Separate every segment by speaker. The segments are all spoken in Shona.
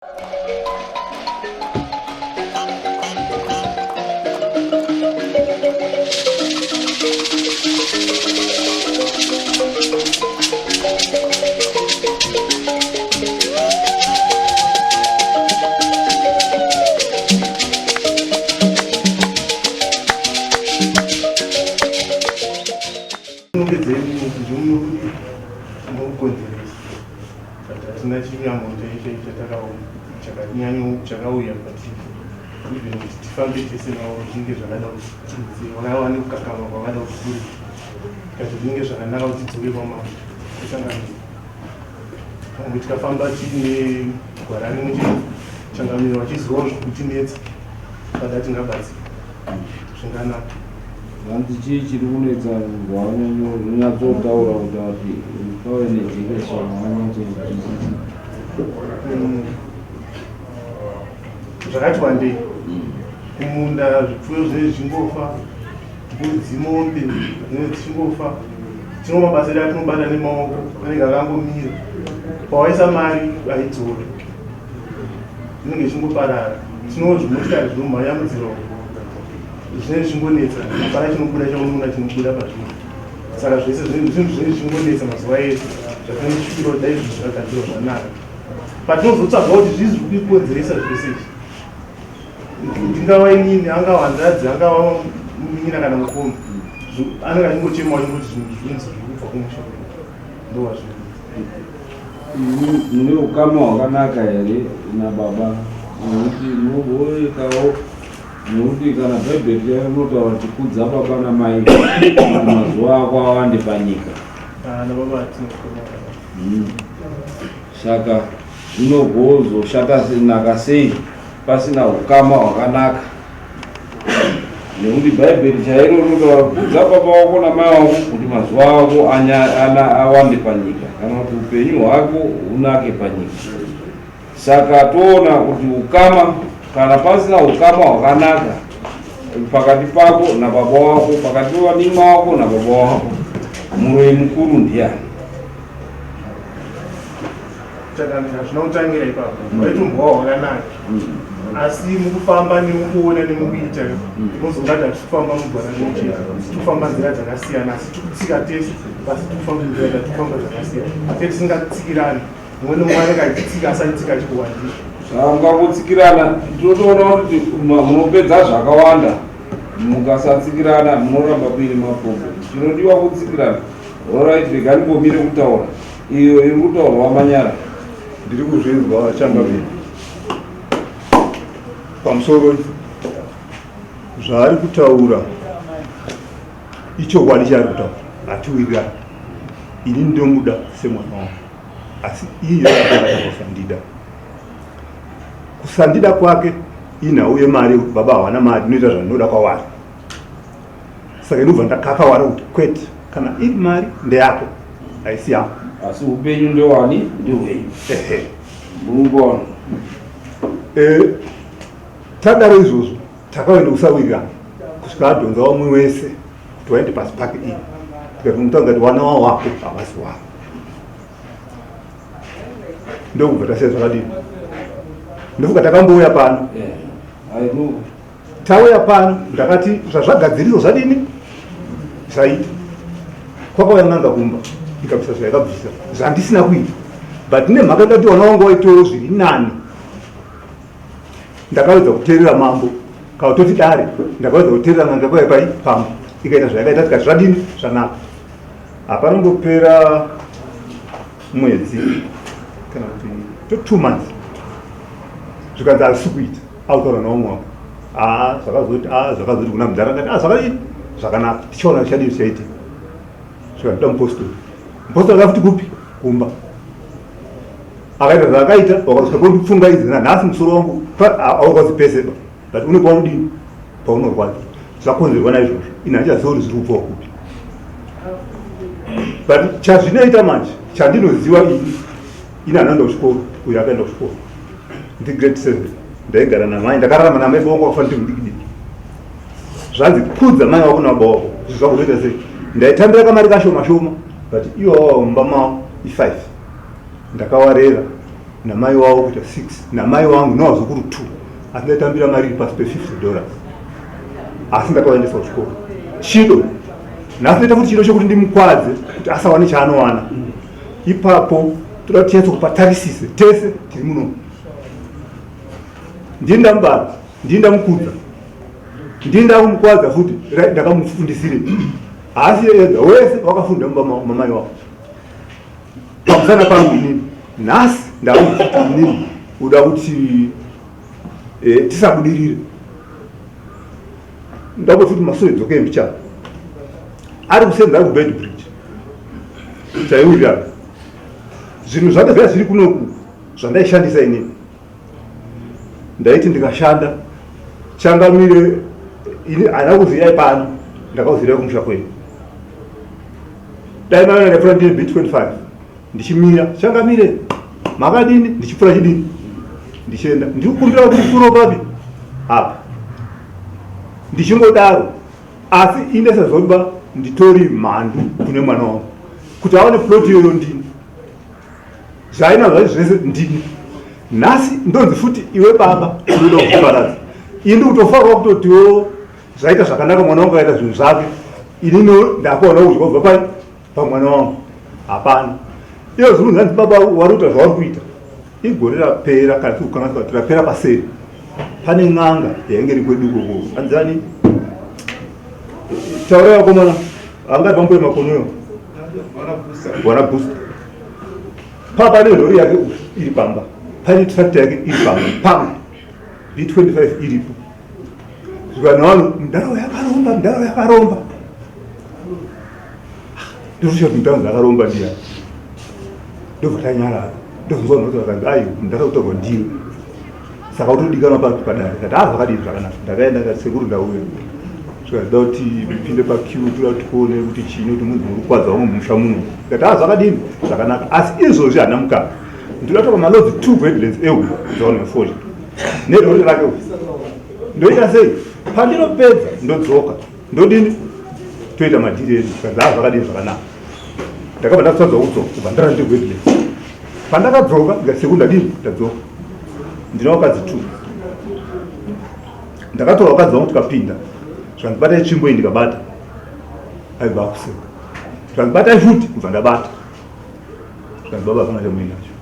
Speaker 1: Mombe dzedu ndinokonzeresa but hatina chinyamo chaicho chatakaona chakanyanya chakauya patiri even kuti tifambe tese navo zvinenge zvakada kuti vakava nekukakama kwakada kuti kuri tikati zvinenge zvakanaka kuti tidzoke kwamambo tosanganisa pamwe tikafamba tiine gwara rimwe chete changamiro vachizivawo zvekutinetsa pada tingabatsira zvinganaka.
Speaker 2: Hanzi chii chiri kunetsa rwanyatsotaura kuti ati pave nejekeswa rwanyatsodzwisisa.
Speaker 1: Zvakati wandei kumunda zvipfuyo zvinenge zvichingofa, mbudzi, mombe dzinenge dzichingofa. Tino mabasa edu atinobata nemaoko anenge akangomira, pawaisa mari haidzori, inenge ichingoparara. Tino zvimotikari zvinomhanya mudzira umu zvinenge zvichingonetsa, hapana chinobuda chaunoona chinobuda pazviri. Saka zvese zvinhu zvinenge zvichingonetsa mazuva ese, zvatinoshuvira kuti dai zvinhu zvakagadzirwa zvanaka. Patinozotsvaga kuti zvii zviri kukonzeresa zvese izvi, ndingava inini, angava hanzvadzi, angava munin'ina kana mukoma, anenge achingochema achingoti zvinhu zvinonzi zviri kubva kumusha kwedu ndowazviri.
Speaker 2: Mune ukama hwakanaka here nababa? Nekuti munogoekawo nekuti kana bhaibheri riya rinotaura kuti kudza baba namai kuti mazuva ako awande panyika.
Speaker 1: Ah, nababa hatina ukama hwakanaka.
Speaker 2: Saka zvinogozoshata naka sei pasina ukama hwakanaka? Nekuti Bhaibheri chairo rinotaura kudza baba wako namai wako kuti mazuva ako awande panyika kana kuti upenyu hwako hunake panyika. Saka toona kuti ukama kana pasina ukama hwakanaka pakati pako nababa wako, pakati pevanimwa wako nababa wako, muroyi mukuru ndiani?
Speaker 1: Chakanaka zvino kutangira ipapo waitombwa wakanaka asi mukufamba nemukuona nemukuita unozongati hatisifamba mugwara rimwe chete tikufamba nzira dzakasiyana asi tikutsika tese asi tikufamba nzira dzatikufamba dzakasiyana te tisingatsikirani mumwe nemumwe anenge achitsika asi achitsika achikuwandisa.
Speaker 2: Mukangotsikirana tinotoona kuti munopedza zvakawanda mukasatsikirana munoramba muine maproblem. Chinodiwa kutsikirana. Alright, rega ndimbomire kutaura. Iyo iri kutaurwa manyara.
Speaker 3: Ndiri kuzvinzwa changamire. Pamusoro zvaari kutaura ichokwadi chaari kutaura, hatiwirirani. Ini ndinomuda semwana wangu, asi iye kusandida. Kusandida kwake inhau yemari, baba hawana mari, inoita zvandinoda kwavari. Saka inobva ndakakawara kuti kwete, kana iri mari ndeyako, haisi yangu.
Speaker 2: Asi upenyu ndewani? Ndehwenyu.
Speaker 3: Ehe.
Speaker 2: Murikuona?
Speaker 3: Tadaro izvozvo takaenda kusawirirana kusvika adhonza vamwe wese kuti waende pasi pake ini tikati kuti wana wavo wako havasi wavo, ndokubva tasiya zvakadini. Ndofunga takambouya pano.
Speaker 2: Yeah, I know.
Speaker 3: Tauya pano ndakati zvazvagadziriswa zvadini zvaita. Kwakauya n'anga kumba ikabvisa zvayakabvisa zvandisina kuita, but nemhaka ndati wana wangu waitowo zviri nani, ndakawedza kuteerera mambo kana toti dare, ndakawedza kuteerera n'anga kwaiva pai pamba ikaita zvayakaita tikati zvadini zvanaka. Hapanombopera mwedzi kana kuti to 2 months zvikanzi hazvisi kuita, akutaura naumwe wako. Ah, zvakazoti, ah, zvakazoti kuna mudhara ndati, ah, zvakadini zvakanaka, tichaona zvichadini zvichaitika. Zvikanzi toda mupostori. Mupostori akafuti kupi? Kumba. Akaita zvaakaita, wakasvika kondipfungaidza nanhasi musoro wangu haurwadzi pese ba, but une paunodini paunorwadza, zvakonzerwa naizvozvo. Ini handichaziva kuti zviri kubvawo kupi, but chazvinoita manje chandinoziva ini, ini handinoenda kuchikoro, uyo akaenda kuchikoro ndi grade 7, ndaigara namai, ndakararama namai baba wangu wakafa ndiri mudiki diki. Zvanzi kudza mai wako nababa wako, izvi zvakuzoita sei? Ndaitambira kamari kashoma shoma, but iwo wawa mumba mavo i5, ndakawarera. Namai wavo kuita 6 namai wangu nevazukuru 2, asi ndaitambira mari iri pasi pe$50, asi ndakavaendesa kuchikoro. Chido nhasi ndaita futi chido chekuti ndimukwadze kuti asawane chaanowana ipapo. Toda kuti tinyatso kupatarisise tese tiri muno. Ndini ndamubara, ndini ndamukudza, ndini ndakumukwadza futi. Ndakamufundisire, haasi ega, wese wakafunda mumba mamai wavo pamusana pangu inini. Nhasi ndakuti inini uda kuti tisabudirire. Ndakoti kuti masure dzokei mbichana, ari kusenza, ari kuBeitbridge chaiwirirana. Zvinhu zvake zvaya zviri kunoku zvandaishandisa inini. Ndaiti ndikashanda, changamire, ini haina kuzirai pano, ndakazirai kumusha kwedu. Dai maona ndapfuura ndine B25 ndichimira, "Changamire, makadini?" Ndichipfuura chidini, ndichienda, ndiri kukumbira kuti ndipfuuro papi apa, ndichingodaro. Asi ine sezvoba nditori mhandu kune mwana wangu kuti aone plot iyoyo. Ndini zvaina zvacho zvese, ndini. Nhasi ndonzi futi, "Iwe baba unoda kuparadza." Ini ndikutofarwa kutotiwo zvaita zvakanaka, mwana wangu akaita zvinhu zvake. Inini ndakuona kudya kubva pai pamwana wangu hapana. Iyo zvinhu zvanzi, "Baba, wari kuita zvauri kuita." Igore rapera, kana tikukanganisa kuti rapera paseri, pane n'anga yainge iri kwedu ikoko. Anzani, taurai vakomana, angati pambuye makonoyo wana booster pa pane rori yake iri pamba, pane tractor yake iri pamba, pamba B25 iripo. Zvikanhu vanhu, "Mudhara yakaromba, mudhara yakaromba." Ndozvisha kuti mudhara dzakaromba ndiyani. Ndobva tanyarara. Ndozonzwa vanhu vakanzi, "Ai, mudhara kutaurwa ndiwe, saka utodikanwa papi padare." Kati, "A, zvakadii, zvakanaka." Ndakaenda, kati, "Sekuru, ndauya." Zvikazida kuti pinde paqueue, toda kuti tione kuti chiini, kuti munzi muri kukwadza vamwe mumusha muno. Kati, "A, zvakadini, zvakanaka, asi izvozvi handina mukana. Ndoda kutora maloads 2 Wetlands ehuku dzavanhu vefodya nerori rake. Ndoita sei? Pandinopedza ndodzoka, ndodini, toita madhiri edu." Kanzi, "A, zvakadini, zvakanaka." Ndakabva ndatadza kudzoka, kubva ndara ndiri Wetlands. Pandakadzoka ndikati, "Sekuru, ndadini, ndadzoka, ndina vakadzi 2." Ndakatora vakadzi vangu, tikapinda. Zvikanzi, "Batai tsvimbo iyi." Ndikabata, aibva akuseka. Zvikanzi, "Batai futi." Kubva ndabata. Zvikanzi, "Baba, hapana chamuinacho.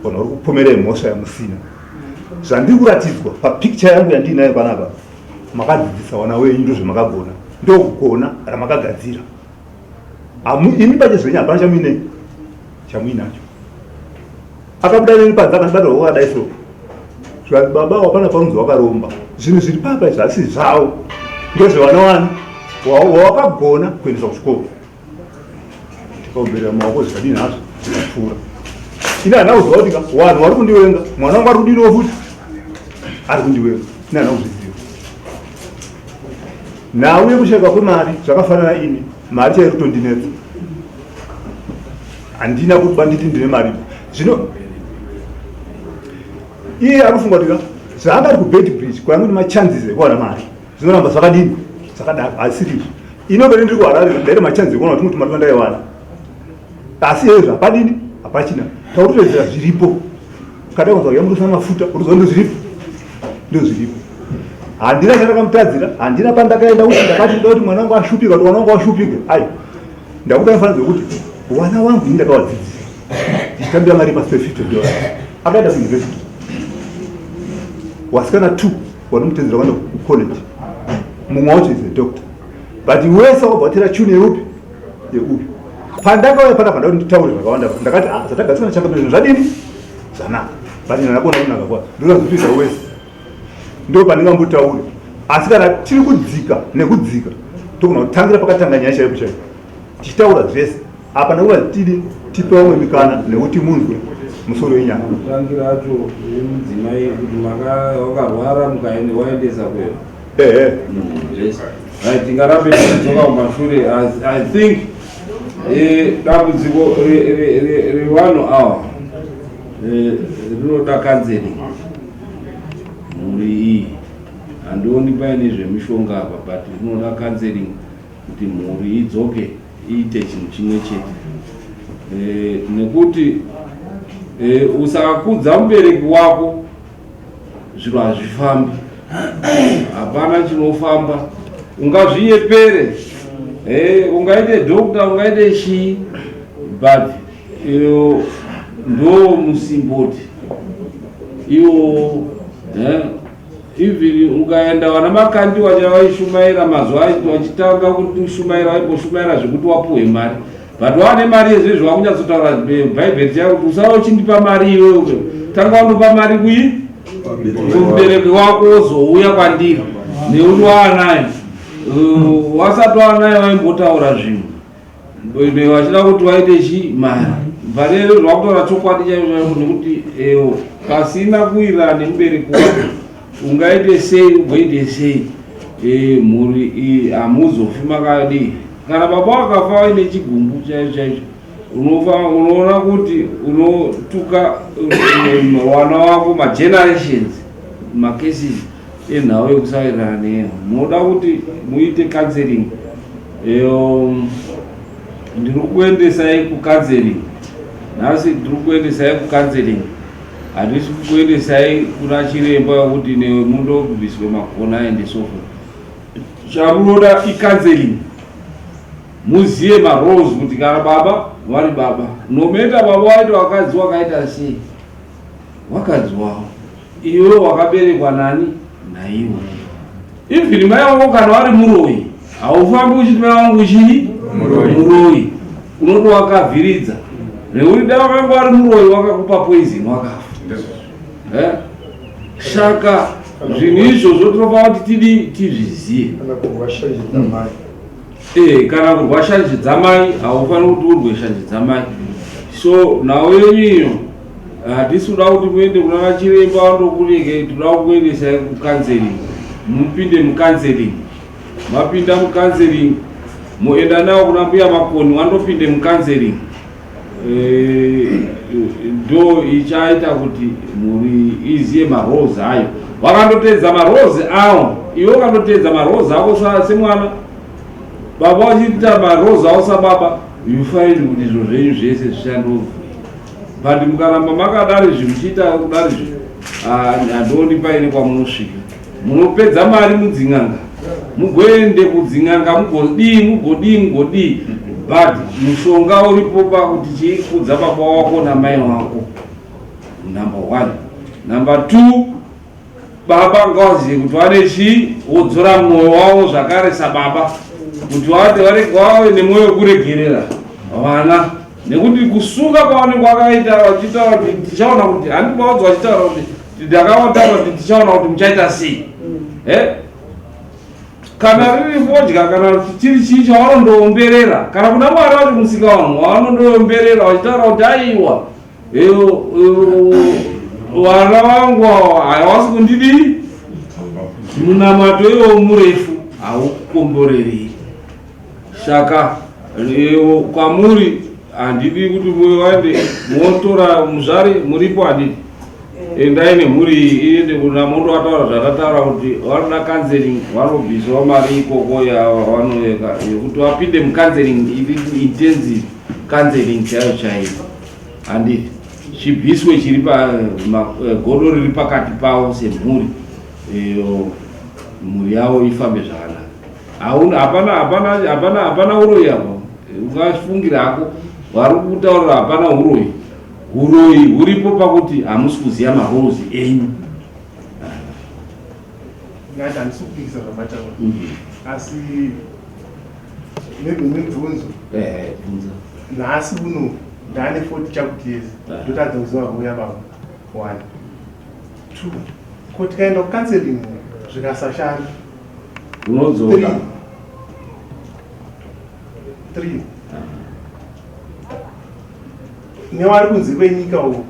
Speaker 3: Vanhu vari kupomerai mhosva yamusina. Zvandiri kuratidzwa papicture yangu yandiinayo panapa, makadzidzisa wana wenyu, ndozvamakagona, ndokugona ramakagadzira. Imi pache zvenyu hapana chamuine chamuinacho." Akabuda neni panze, akandibata ruoko akadai so. Zvikanzi, "Baba, wapana paunzi wakaromba. Zvinhu zviri papa izvi hasi zvavo, ndezvevana wani wawakagona kuendesa kuchikoro." Tikaomberera maoko, zvikadini hazvo, zvikapfuura. Ini handina kuziva kuti vanhu vari kundiwenga, mwana wangu ari kudiniwo futi ari kundiwenga. Ini handina kuzviziva. Nhau yekushaikwa kwemari zvakafanana. Ini mari chairi kutondinetsa, handina kuti banditi ndine mari. Zvino iye ari kufunga kuti zvaanga ari kuBeitbridge kwangu nemachances ekuwana mari zvinoramba zvakadini, zvakadaro. Asiri izvo. Inobene ndiri kuHarare, ndaita machances ekuwana tumwe tumari twandaiwana, asi izvo hapadini, hapachina. Tautotedzera zviripo. Kada kunzwa yamurusa mafuta, urikuziva ndozviripo, ndozviripo. Handina chandakamutadzira, handina pandakaenda kuti ndakati ndoda kuti mwana wangu ashupike, kuti mwana wangu ashupike. Ai, ndakupa mufananidzo wekuti wana wangu ini ndakavadzidzisa ndichitambira mari pasi pe$50. Akaenda kuuniversity, wasikana 2 wanomutedzera kuenda kucollege, mumwe wacho is a doctor, but wese wakabva watera chuni yeupi yeuyu. Pandakauya panapa, ndauti nditaure zvakawanda. Ndakati, "Ah, zvatagarisana chakamira, zvinhu zvadini, zvanaka," but ndanakuona kunaka kwazvo ndokazotoita wese. Ndo pandingambotaure, asi kana tiri kudzika nekudzika, togona kutangira pakatanga nyaya chaipo chaipo, tichitaura zvese apa, nekuva tidi tipe vamwe mikana nekuti munzwe musoro wenyaya.
Speaker 2: Kutangira acho yemudzimai kuti wakarwara mukaende waendesa kuyo.
Speaker 3: Ehe.
Speaker 2: Yes, right. Tingarambe tichidzoka kumashure. I think dambudziko revanhu ava rinoda counseling. Mhuri iyi, handioni paine zvemishonga apa, but rinoda counseling kuti mhuri idzoke iite chinhu chimwe chete, nekuti Usakakudza mubereki wako zviro hazvifambi, hapana chinofamba. Ungazviyepere, ungaite doctor, ungaite chii, but ndo musimboti iwo. Even ukaenda vana Makandiwa chavaishumaira mazuva vachitanga kushumaira, vaimboshumaira zvekuti wapuhwe mari, but wane mari yezvezvo wakunyatsotaura Bhaibheri chako kuti usava uchindipa mari iwewe, tanga wandopa mari kui kumubereki wako, wozouya kwandiri nekuti waanayo. Wasati waanayo waimbotaura zvinhu vachida kuti waite chi mari, but ezvo wakutaura chokwadi chaicho chaicho, nekuti ewo pasina kuwirirana nemubereki wako ungaite sei, ugoite sei? Mhuri iyi hamuzofi makadii. Kana baba wakafa waine chigumbu chaicho chaicho, unoona kuti unotuka wana wako magenerations, macases enhau yekusawirirana neyo. Munoda kuti muite counseling. Ndiri kukuendesai kucounseling nhasi, ndiri kukuendesai kucounseling, handisi kukuendesai kuna chiremba wekuti mundobviswe makona and so forth. Chamunoda icounseling, muzive maroles kuti kana baba vari baba, no matter baba waita wakadzi wakaita sei, wakadzi wavo iwe wakaberekwa nani naiwe. Even mai wako kana vari muroyi, haufambi uchiti mai wangu chii muroyi, unoti wakavhiridza nekuti dai wakanga wari muroyi wakakupa poison wakafa. Saka zvinhu izvozvo tinofanira kuti tidi tizvizive.
Speaker 1: Kana kurwa shanje dzamai.
Speaker 2: Kana kurwa shanje dzamai, haufaniri kuti urwe shanje dzamai. So nhau yenyu iyo hatisi kuda kuti muende kuna vachiremba vandokurege, toda kukuendesai kucounseling, mupinde mucounseling. Mapinda mucounseling, muenda nawo kuna Mbuya Makoni, wandopinde mucounseling. Ndo ichaita kuti mhuri iziye maroles ayo. Wakandotedza maroles awo, iwe ukandotedza maroles ako semwana, baba vachiita maroles avo sababa, you find kuti izvo zvenyu zvese zvichandovhurika. But mukaramba makadari zvi muchiita kudari zvi, handioni paine kwamunosvika. Munopedza mari mudzin'anga, mugoende kudzin'anga, mugodii, mugodii, mugodii, but mushonga uripo pakuti chikudza baba wako namai wako, number one. Number two, baba ngavazive kuti vane chii, wodzora mwoyo wavo zvakare sababa, kuti vave nemwoyo wekuregerera vana, nekuti kusunga kwavanenge vakaita vachitaura kuti tichaona kuti handi vaudzwa vachitaura kuti ndakavataura kuti tichaona kuti muchaita sei. Kana riri fodya, kana kuti chiri chii chavanondoomberera, kana kuna Mwari vacho musika vanhu vavanondoomberera vachitaura kuti aiwa, vana vangu ava havasi kundidii. Munamato iwo murefu haukomborerei. Saka kwamuri handidi kuti muende motora muzvari muripo, handidi. Endai nemhuri iyi iende kuna mondo vataura zvatataura kuti vanoda counseling, vanobvisawo mari ikoko yavanoeka yekuti vapinde mucounseling iri intensive counseling chaiyo chaiyo, handiti? Chibviswe chiri pagodo riri pakati pavo semhuri, mhuri yavo ifambe zvakanaka. Hauna, hapana, hapana, hapana, hapana uroyi apo ungafungira hako vari kutaurira, hapana uroyi. Uroyi huripo pakuti hamusi kuziva maroles enyu.
Speaker 1: Ngati handisi kupikisa zvamataura, asi maybe mibvunzo.
Speaker 2: Bvunza.
Speaker 1: Nhasi uno ndaane 40 chakuti years, ndotadza kuziva role yababa. One, two, ko tikaenda kucounseling zvikasashanda?
Speaker 2: Unodzoka.
Speaker 1: Three, nevari kunze kwenyika uko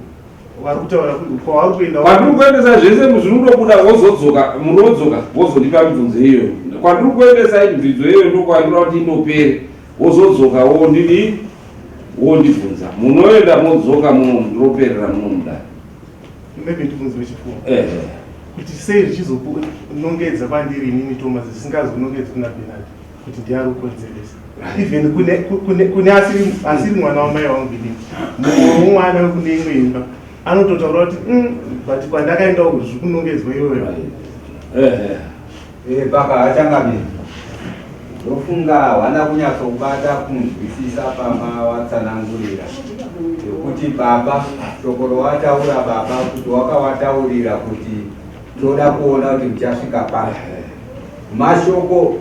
Speaker 1: vari kutaura kwavari kuenda.
Speaker 2: Kwandiri kuendesa zvese zvinondobuda, wozodzoka, munodzoka wozondipa mibvunzo iyoyo. Kwandiri kuendesa mibvunzo iyoyo ndokwandinoda kuti indopere, wozodzoka wondidii, wondibvunza. Munoenda modzoka muno, ndinoperera muno mudare.
Speaker 1: Maybe ndibvunzo wechifuwa,
Speaker 2: Ehe.
Speaker 1: kuti sei zvichizonongedza kwandiri inini Thomas, zvisingazonongedzi kuna Bernard kuti ndiye ari kukonzeresa? Even kune kune kune asiri asiri mwana wamai wangu inini, mumwe womwana wekune imwe imba anototaura kuti but kwandakaenda uku zviri kunongedzwa iyoyo."
Speaker 4: Paka achangamira, ndofunga hawana kunyatsobata kunzwisisa pamawatsanangurira yekuti baba shoko rawataura baba kuti wakawataurira kuti toda kuona kuti muchasvika papi. Mashoko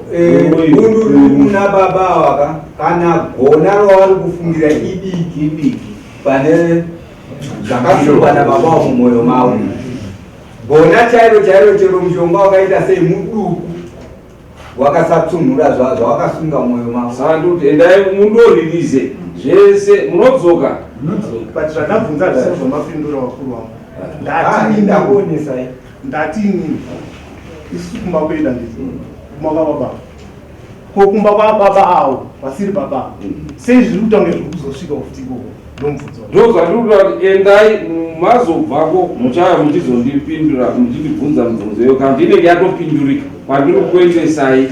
Speaker 4: bundu riri kuna baba awaka kana gona ravari kufungira idiki idiki pane zvakasungwa nababa avo mumwoyo mavo. Gona chairo chairo, chero mushonga wakaita sei muduku, wakasatsunhura zvawakasunga mumwoyo mavo.
Speaker 2: Saka ndikuti endai mundoririze zvese, munodzoka.
Speaker 1: But zvandabvunza hazvisati zvamapindura, vakuru vangu.
Speaker 4: Ah,
Speaker 1: Ndati
Speaker 4: ndakuonesai.
Speaker 1: Ndati inini isusu kumba kwedu, handiti kumba kwababa, ko kumba kwababa avo vasiri baba, sei zviri kuita kunge zviri kuzosvika futi ikoko? Ndomubvunzo.
Speaker 2: Ndo zvandiri kuda kuti endai, mazobvako muchauya muchizondipindura, muchindibvunza mibvunzo iyo kana kuti inenge yatopindurika. Kwandiri kuendesai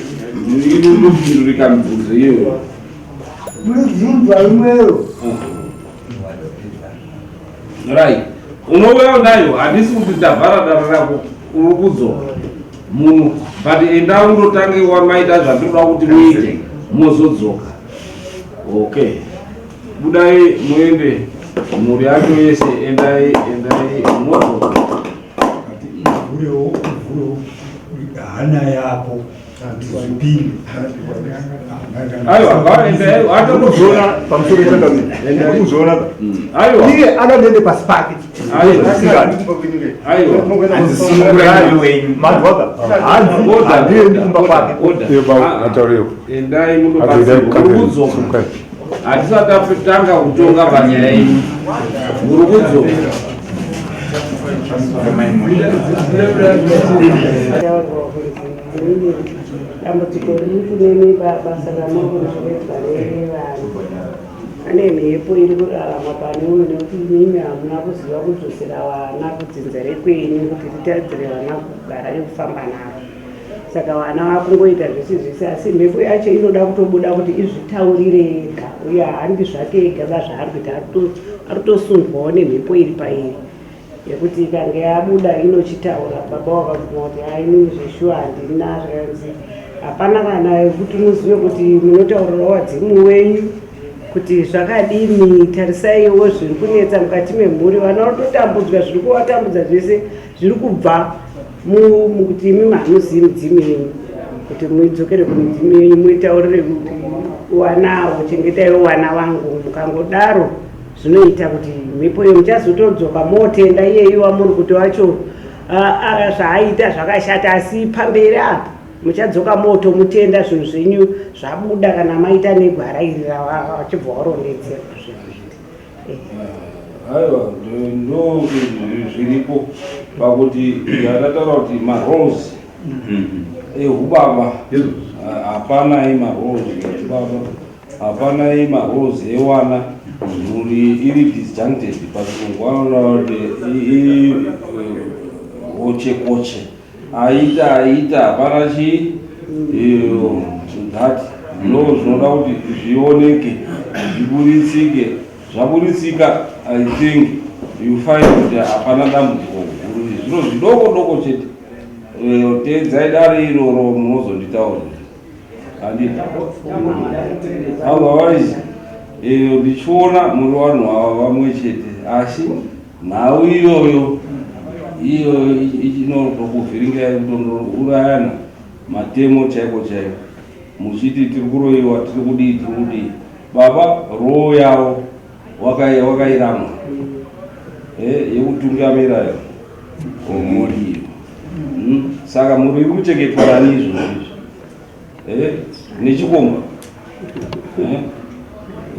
Speaker 2: inotopindurika mibvunzo iyoyo.
Speaker 5: Mubvunzo imweyo.
Speaker 2: Right, unouyawo nayo. Handisi kuti ndavhara dare rako, uri kudzoka muno, but enda undotange wamaita zvandinoda kuti muite, mozodzoka. Okay, budai muende, mhuri yacho yese, endai, endai, modzoka.
Speaker 5: Ati uvhurewo, uvhurewo hana yako kuti zvipinde.
Speaker 2: Aiwa, ngaendai.
Speaker 3: Kuzviona pamusoro pechangamire, kuzviona.
Speaker 2: Aiwa.
Speaker 3: Iye adanende pasi pake.
Speaker 2: Aiwa.
Speaker 3: Asingadi.
Speaker 2: Aiwa.
Speaker 3: Manzwaka, hanzi handiendi kumba kwake.
Speaker 2: Endai mundobatsirwa, muri kudzoka. Hatisati tatanga kutonga panyaya yenyu, muri kudzoka.
Speaker 6: Taurwa kunzi inini dambudziko riri kunemi basa ramunokunoretwa revana, pane mhepo iri kurarama pane uyu, nekuti imimi hamuna kuziva kudzosera vana kudzinza rekwenyu kuti ritadzire vana kugara nekufamba navo. Saka vana vakungoita zvese zvese, asi mhepo yacho inoda kutobuda kuti izvitaurire yega, uye haandi zvake ega bazvaari kuita, ari kutosundwawo nemhepo iri pairi yekuti ikange yabuda inochitaura. Baba wakabvuma kuti hainini zveshuwa handina. Zvikanzi hapana kana yekuti muzive kuti munotaurirawo vadzimu wenyu kuti zvakadini. Tarisaiwo zviri kunetsa mukati memhuri, vana vatotambudzwa, zviri kuvatambudza zvese zviri kubva mukuti imi hamuzivi midzimu yenyu, kuti muidzokere kumidzimu yenyu, muitaurire kuti wanawo chengetaiwo wana vangu. Mukangodaro zvinoita kuti mhepo iyo muchazotodzoka motenda iyeyi wamuri kuti wacho zvaaita zvakashata, asi pamberi apa muchadzoka motomutenda zvinhu zvenyu zvabuda kana maita negwara iri ravachibva warondedzera zvekuita.
Speaker 2: Aiwa, ndo zviripo pakuti yatataura kuti maroles ehubaba hapanai, maroles ehubaba hapanai, maroles ewana. Mhuri iri disjuncted, pachirungu vanoona kuti hoche koche, aita aita hapana chii that ndo zvinoda kuti zvioneke, zviburitsike. Zvaburitsika, I think you find kuti hapana dambudziko guru, zviro zvidoko doko chete. Teedzai dare iroro, munozonditaurira, handiti? Otherwise ndichiona muri vanhu ava vamwe chete, asi nhau iyoyo iyoyo inotokuvhiringai kutondourayana matemo chaiko chaiko, muchiti tiri kuroyiwa, tiri kudii, tiri kudii. Baba roo yavo wakairamwa yekutungamirayo mhuri iyo. Saka mhuri iri kuchengetwa nani izvozvo izvi? Nechikomba.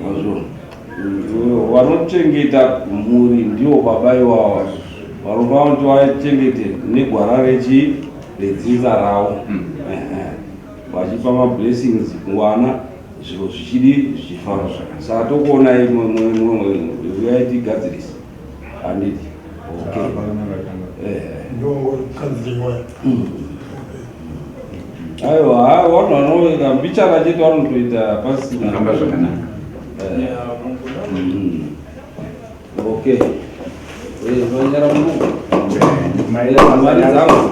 Speaker 2: Mazvo vanochengeta mhuri ndivo baba iwawa, vanofanira kuti vachengete negwara rechi redzinza ravo. Ehe. Vachipa mablessings kuvana, zviro zvichidi zvichifamba. Saka tokuonai, uyai tigadzirisa, handiti? Okay. Aiwa, vanhu vanoita mbichana chete vanotoita pasina.
Speaker 7: Kufamba zvakanaka.
Speaker 2: Okay. Manyara mungu. Mari dzangu. Mari dzangu.